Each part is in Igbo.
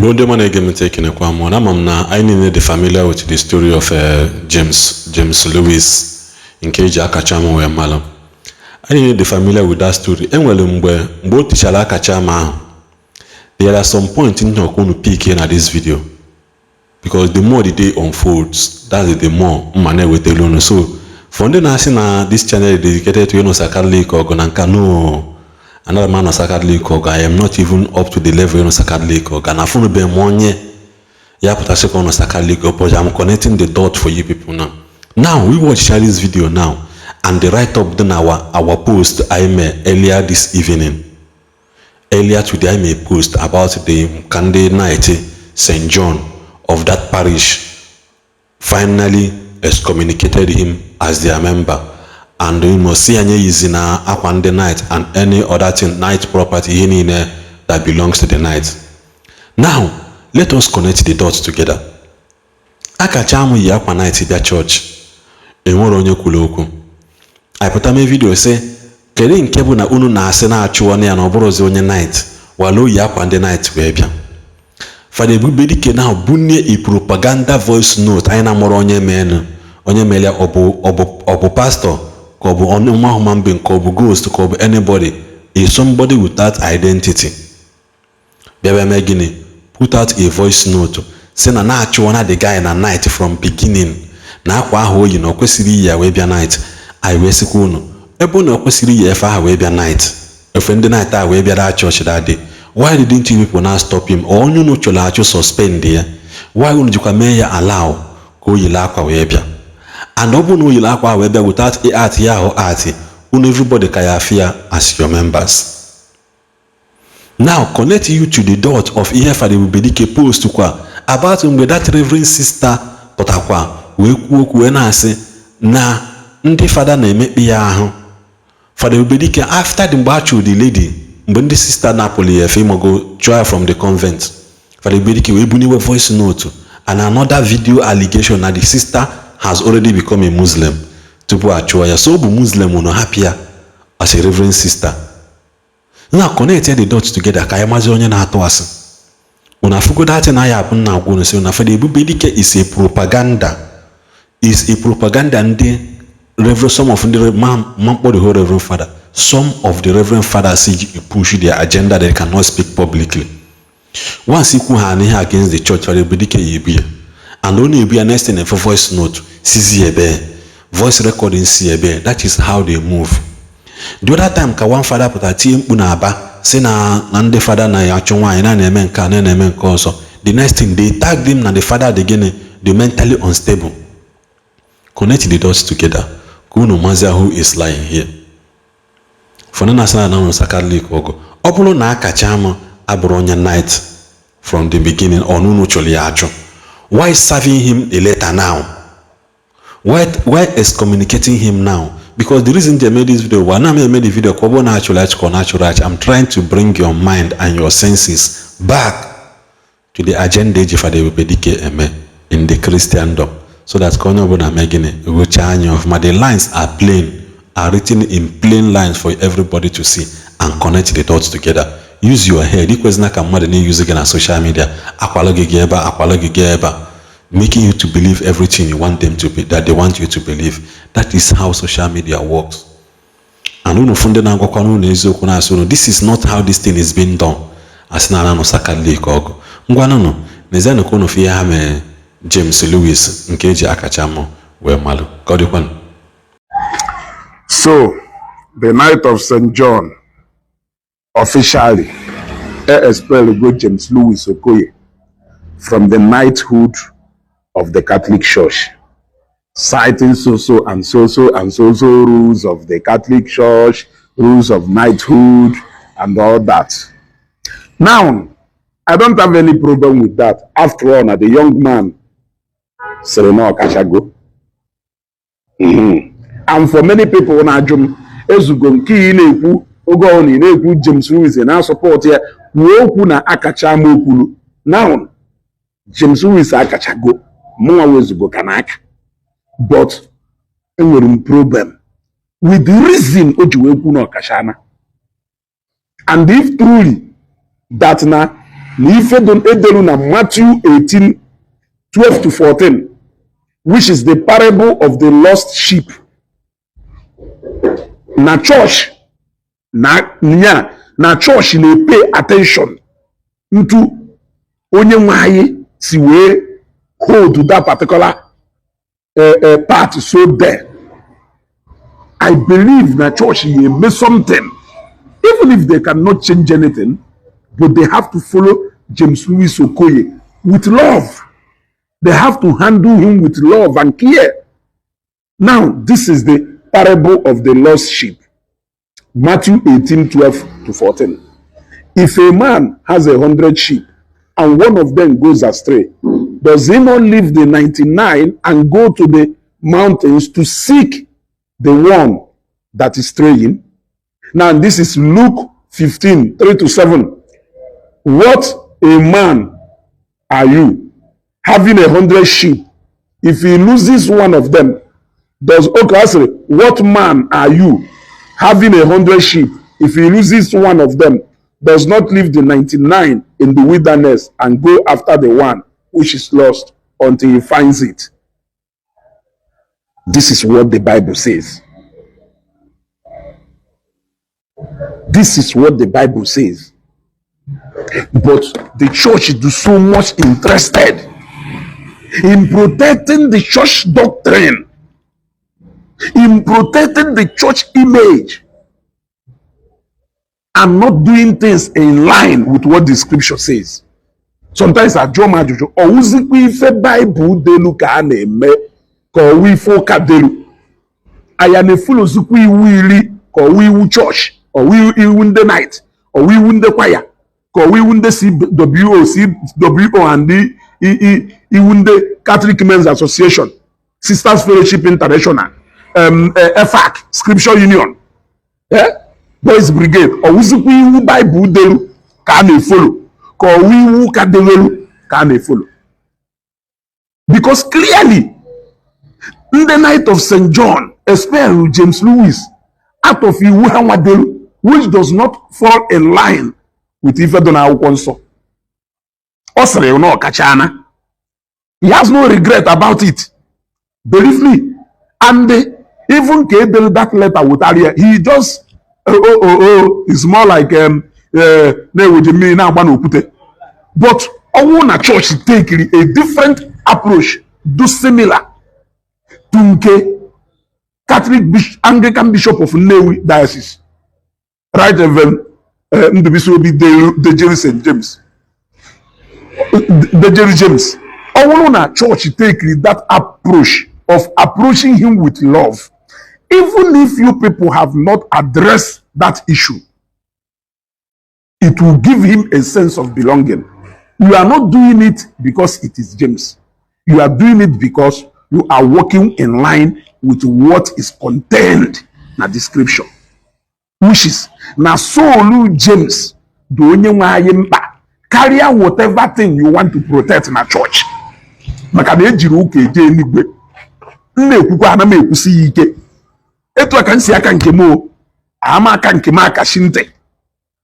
Igbo ndị ọma na-ege m ntị, ekenekwa m. Na ama m na anyị niile dị familiar with the story of James Lewis, nke eji Akacha m wee malụ. Anyị niile dị familiar with that story. Enwere mgbe o tichara Akacha m ahụ. There are some point m chọrọ ka unu pick na this video, because the more the day unfolds, that's the more mma na-ewetara unu. So for ndị na-asị na this channel is dedicated to ịnụsa Catholic ọgụ na nka, no, another man nọsa Catholic ọgụ. I am not even up to the level ịnụsa Catholic ọgụ, na afụnube m onye ya pụtasị ka ọ nọsa Catholic ọgụ, but I'm connecting the dot for you people now. Now we watch this video now and the write up dị na our post I made earlier this evening. Earlier today I made a post about the Kande Knight St. John of that parish finally excommunicated him as their member, and you must see anyị yizi na akwa ndị knight and any other thing, knight property, ihe niile that belongs to the knight. Now let us connect the dots together. Akacha amụ yi akwa knight bịa church, enwere onye kwuru okwu. Anyị pụta mee video sị, kedu nke bụ na unu na-asị na-achụ ọnụ ya na ọ bụrụzi onye knight wala oyi akwa ndị knight wee bịa? Fada Ebubedike now bunye a propaganda voice note anyị na-amụrụ onye meenụ, onye mere ya. Ọ bụ pastor, ka ọ bụ nwa human being, ka ọ bụ ghost, ka ọ bụ anybody, is somebody without identity bịa mee gịnị? Put out a voice note si na na-achụwana the guy na knight from beginning, na akwa ahụ oyi na ọ kwesịrị iyi ya wee bịa knight. Anyị wee sịkwa unu, ebe na ọ kwesịrị iyi efe ahụ wee bịa knight, efe ndị knight ahụ wee bịara church that day, why didn't you people now stop him? Or onye unu chọrọ achụ, suspend ya, why unu jikwa mee ya allow ka o yiri akwa wee bịa? And ọ bụrụ na o yiri akwa ahụ wee bịa without art ya ahụ art unu, everybody ka ya afịa as your members. Now connect you to the dot of ihe Fada Ebubedike post kwa about mgbe that reverend sister pụtakwa wee kwuo okwu, wee na-asị na ndị fada na-emekpe ya ahụ. Fada Ebubedike, after the mgbe a chụrụ the lady, mgbe ndị sister napụrụ ya efe, ịmago, chụọ ya from the convent, Fada Ebubedike wee buniwe voice note and another video allegation na the sister has already become a Muslim tupu a chụọ ya. So ọ bụ Muslim nọ hapụ ya as a reverend sister. Now connect the dots together ka anyị mazi onye na-atụ asị. Unu afụgo that na ya abụ nna agwa unu sị na Fada Ebubedike is a propaganda, is a propaganda. Ndị reverend, some of ndị ma mkpọ, the whole reverend father, some of the reverend fathers push their agenda. They cannot speak publicly. Once ikwu ha n'ihe against the church, Fada Ebubedike ya ebu ya, and ọ na-ebu ya. Next thing, efe voice note sizi ebe, voice recording si ebe. That is how they move. The other time ka one father pụtara tie mkpu na Aba si na ndị fada na-achụ nwaanyị, na na-eme nke a, na-eme nke ọzọ. The next thing, they tag him na the father dị gịnị? The mentally unstable. Connect the dots together ka unu mazia who is lying here. Fọdụ na asị na na Catholic ọgụ, ọ bụrụ na Akacha ama abụrụ onye knight from the beginning, ọ unu chọrọ ya achụ, why serving him a letter now? Why excommunicating him now? Because the reason they made this video bụ ana m eme the video ka ọ bụrụ na achụrụ achụ ka ọ na-achụrụ achụ. I'm trying to bring your mind and your senses back to the agenda eji Fada Ebubedike eme in the Christendom, so that ka onye ọbụla mee gịnị? Gụchaa anya ọfụma. The lines are plain, are written in plain lines for everybody to see and connect the dots together. Use your head. Ikwezina ka mmadụ na-eyuzi gị na social media, akwalụ gị gị ebe a, akwalụ gị gị ebe a, making you to believe everything you want them to be, that they want you to believe. That is how social media works. And unu fụ ndị na-agwakwana unu eziokwu, na-asị unu, "This is not how this thing is being done," asị na anụsa Catholic ọgụ. Ngwanụnụ, n'ezianụ ka unu fụ ihe ha mere James Lewis, nke eji Akacha mụ wee malụ. Ka ọ dịkwanụ. So, the Knight of St. John officially expelled go James Louis Okoye from the knighthood of the Catholic Church, citing so so and so so and so so rules of the Catholic Church, rules of knighthood, and all that. Now, I don't have any problem with that. After all, now the young man, Serena Okashago. And for many people na-ajụ m, ezugo nke ị na-ekwu oge ọ na ị na-ekwu James Lewis na-asupport ya, kwuo okwu na Akacha ama okwulu. Now James Lewis akachago, mụnwa wezugo ka n'aka, but enwere m problem with the reason o ji wee kwu na ọkachana. And if truly that na Na ife edelu na Matthew 18 12 to 14, which is the parable of the lost sheep, na church na nya na church na-pay attention ntu onye nwe anyị si wee hold that particular part. So there, I believe na church ya eme something, even if they cannot change anything, but they have to follow James Louis Okoye with love. They have to handle him with love and care. Now, this is the parable of the lost sheep, Matthew 18 12 to 14. If a man has 100 sheep and one of them goes astray, does he not leave the 99 and go to the mountains to seek the one that is straying? Now, this is Luke 15 3 to 7. What a man are you, having 100 sheep? If he loses one of them, does, okay, sorry, what man are you, having 100 sheep? If he loses one of them, does not leave the 99 in the wilderness and go after the one which is lost until he finds it? This is what the Bible says. This is what the Bible says. But the church is so much interested in protecting the church doctrine, in protecting the church image, and not doing things in line with what the scripture says. Sometimes ajụọ m ajụjụ, ọwụzikwa ife Baịbụl delu ka a na-eme, ka ọwụ ife ụka delu aya na-efollowzikwa iwu iri, ka ọwụ iwu chọọchị, ọwụ iwu ndị knight, ọwụ iwu ndị kwaya, ka ọwụ iwu ndị CWO, CWO and iwu ndị Catholic Men's Association, Sisters Fellowship International, EFAC, Scripture Union, Boys Brigade, ọwụzikwa iwu Baịbụl delu ka a na-efollow, ka ọwụ iwu ụka dewelu ka a na-efollow? Because clearly, ndị Knight of St. John expel James Lewis out of iwu ha nwadelu, which does not fall in line with ife dị n'akwụkwọ nsọ. Ọ sịrị na ọkachana, he has no regret about it, believe me. And even ka edere that letter wetara ya, he just, oh, it's more like na-eweje mmiri na-agba n'okwute. But ọnwụ na church take a different approach, do similar to nke Catholic Bishop, Anglican Bishop of Nnewi Diocese, Right Reverend Ndubisi Obi Dejeri St. James, Dejeri James, ọ bụrụ na church take that approach of approaching him with love, even if you people have not addressed that issue, it will give him a sense of belonging. You are not doing it because it is James. You are doing it because you are working in line with what is contained na the scripture, which is na soul James dị onye nwe anyị mkpa karịa whatever thing you want to protect na church, maka na ejiri ụka eje eluigwe. M na-ekwukwa, ana m ekwusi ya ike, etu a ka m si aka nke m o ama aka nke m akashi ntị,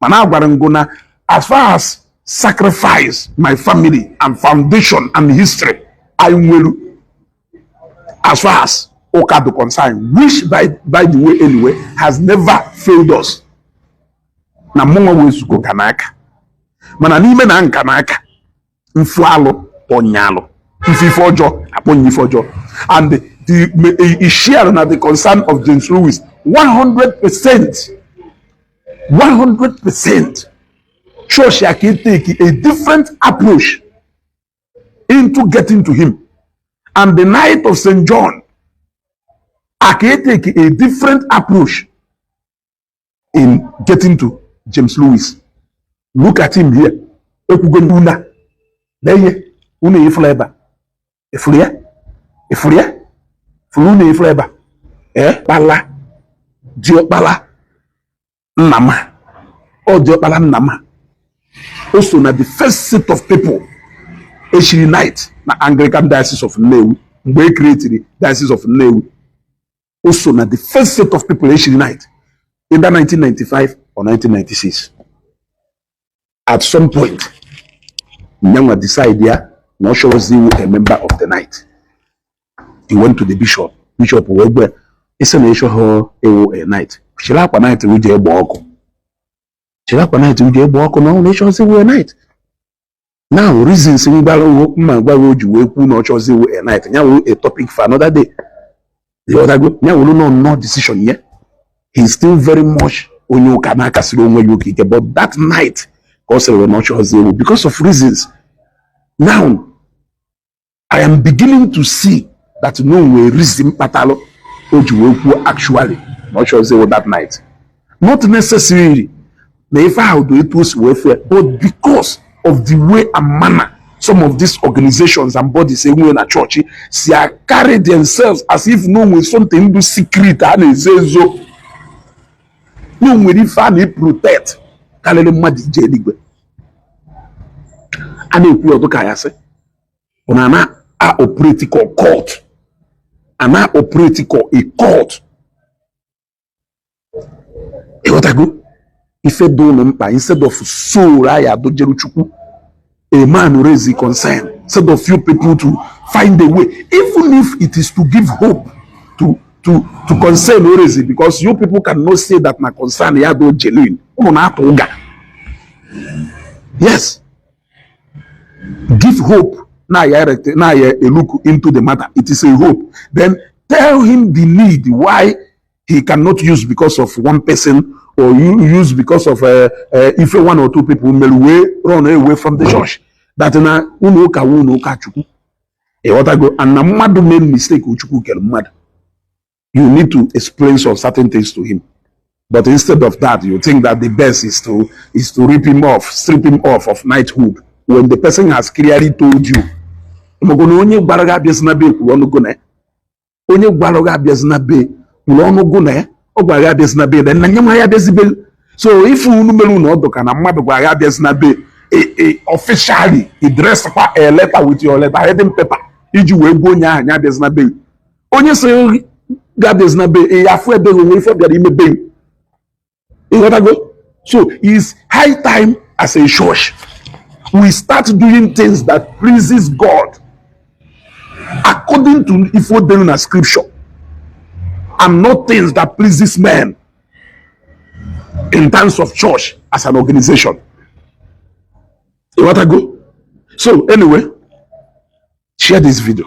mana agwara m gụ na as far as sacrifice my family and foundation and history anyị nwere, as far as ụka dị concerned, which by the way, anyway, has never failed us, na mụnwa wezugo ka n'aka, mana n'ime na nka n'aka mfu alụ ọnyalụ mfu ife ọjọọ akpọnye ife ọjọọ. And the share na the concern of James Lewis 100%, 100%, church ya ka take a different approach into getting to him, and the Knight of St. John aka take a different approach in getting to James Lewis. Look at him here. Ekwugo una na ihe unu efuru ebe a, efuru ya, efuru ya, furu unu efuru ebe a. Ee, kpala diọkpala nna m, ọ diọkpala nna m, o so na the first set of people echiri knight na Anglican Diocese of Nnewi. Mgbe e createri Diocese of Nnewi, o so na the first set of people echiri knight either 1995 or 1996 at some point. Nyanwa decide ya na ọ chọrọzi iwu a member of the knight. He went to the bishop. Bishop wee gwe isi na ịchọghị ịwụ a knight, chịrị akwa knight wụ jee gbaa ọkụ, chịrị akwa knight wụ jee gbaa ọkụ, na ọ na ịchọzi iwu a knight. Now, reasons mgbara mma gwaghị o ji wee kwu na ọ chọzi iwu a knight, ya wụ a topic for another day. Ịghọtago? Ya wụrụ nọ nnọọ decision ya. He is still very much onye ụka na-akasịrị onwe ya ụka ike, but that night ka ọ sịrị na ọ chọzi iwu because of reasons. Now I am beginning to see that no nwere reason kpatalụ o ji wee kwuo actually na ọ chọzi iwu that night. Not necessarily na ife ahụ dị etu o si wee fee, but because of the way and manner some of these organizations and bodies enwe na chọọchị si a carry themselves, as if no nwere something bụ secret a na-ezo ezo, na o nwere ife a na-protect karịrị mmadụ ije eluigwe. A na-ekwu ọdụ ka ya sị bụ na na a operate ka cult, a na operate ka a cult. Ịghọtago? Ife dị ụnụ mkpa, instead of soul anyị adọjeru Chukwu, a man raise the concern, instead of few people to find a way, even if it is to give hope to concern o raise, because you people cannot say that na concern ya do genuine. Ụnụ na-atụ ụga. Yes, give hope na ya na ya look into the matter. It is a hope. Then tell him the need why he cannot use because of one person or you use because of if one or two people mere wee run away from the church, that na unu ụka wu unu ụka Chukwu. Ịghọtago? And na mmadụ made mistake, Chukwu kere mmadụ. You need to explain some certain things to him, but instead of that, you think that the best is to rip him off, strip him off of knighthood, when the person has clearly told you. Maka na onye gwara gị abịazina be kwuru ọnụ go na ya. Onye gwara gị abịazina be kwuru ọnụ go na ya. Ọ gwara gị abịazina be, na nye nwa ya abịazibe. So ife unu mere unu ọdụ ka na mmadụ gwara gị abịazina be officially, i dress kwa a letter with your letter heading paper iji wee gwa onye ahụ ya abịazina be. Onye sị gị abịazina be ya, afụ ebeghị onwe ife ọ bịara ime be. Ịghọtago? So it's high time as a church we start doing things that pleases God according to ife o delu na scripture, and not things that pleases men in terms of church as an organization. Ịghọtago? So anyway, share this video.